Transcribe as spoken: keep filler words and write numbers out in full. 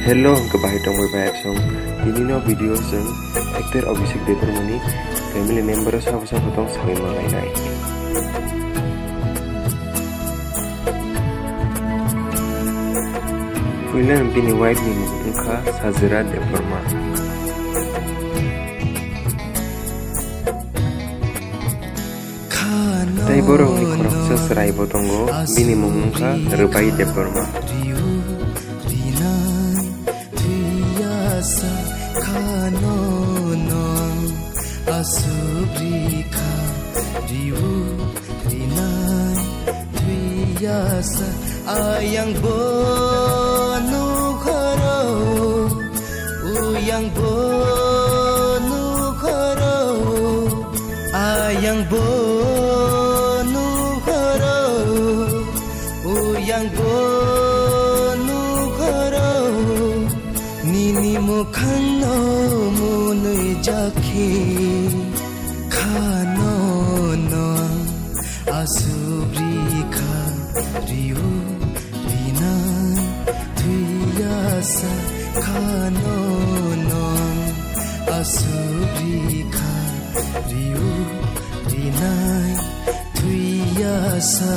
Hello, hwnkhe bahai tongbai bai absong. Tini no video chwng actor Abhishek Debbarma ni family member o sabo sabo tong sawi manlainai. Puila bini wife ni mung wngkha Sajira Debbarma. Tei borokni khoroksa chwraibo tongo, bini mung wngkha Rwbai Debbarma. Ayang bo nukhoro, uyang bo nukhoro, ayang bo nukhoro, uyang bo nukhoro, nini mukhang no munui jakhe khano no. Asubri kha riu rinai thuyasa khano no. Asubri kha riu rinai thuyasa.